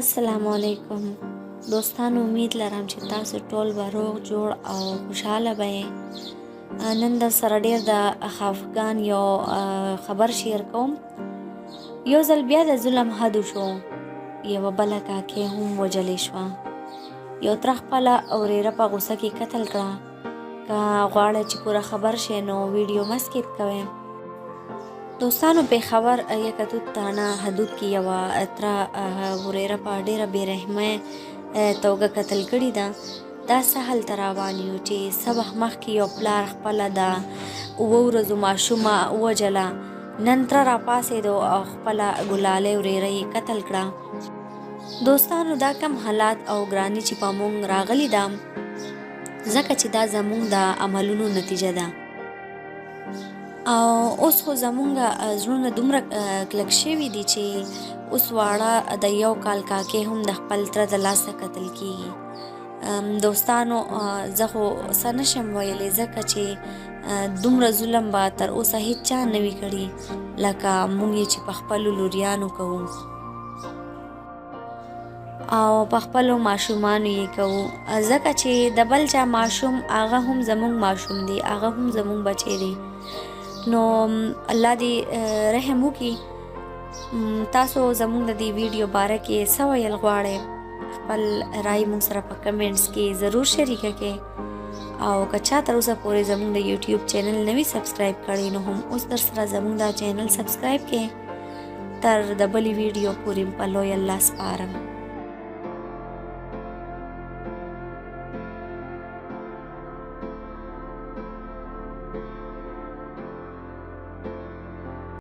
السلام علیکم دوستانو، امید لرم چې تاسو ټول به روغ جوړ او خوشحاله به یئ. نن در سره ډیر د خفګان یو خبر شیر کوم. یو ځل بیا د ظلم حد شو، یوه بله کاکې هم وژلې شوه. یو تره خپله ورېره په غوسه کې قتل کړه. که غواړئ چې پوره خبر شئ نو ویډیو مه سکیپ کوئ. دوستانو، پېښور یکه توت تاڼه حدود کې یوه تره ورېره په ډېره بې رحمۍ توګه قتل کړې ده. دا څه هلته روان یو چې څه وخت مخکې یو پلار خپله د 7 ورځو ماشومه ووژله، نن تره راپاڅېدو او خپله ګلالۍ ورېره یې قتل کړه. دوستانو، دا کم حالات او ګراني چې په مونږ راغلي ده، ځکه چې دا زمونږ د عملونو نتیجه ده. او اوس خو زمونږ زړونه دومره کلک شوي دي چې اوس واړه د یو کال کاکې هم د خپل تره د لاسه قتل کیږي. دوستانو، زه خو څه نه شم ویلی، ځکه چې دومره ظلم به تر اوسه هیچا نه وي کړي لکه مونږ یې چې په خپلو لوریانو کوو او په خپلو ماشومانو یې کوو، ځکه چې د بل چا ماشوم هغه هم زمونږ ماشوم دی، هغه هم زمونږ بچی دی. نو الله دې رحم وکړي. تاسو زمونږ د دې ویډیو باره کې څه ویل غواړئ؟ خپل رای مونږ سره په کمنټس کې ضرور شریکه کړئ. او که چا تر اوسه پورې زمونږ د یوټیوب چینل نه وي سبسکرایب کړی، نو هم اوس در سره زمونږ دا چینل سبسکرایب کړئ. تر د بلې ویډیو پورې په لوی الله سپارم.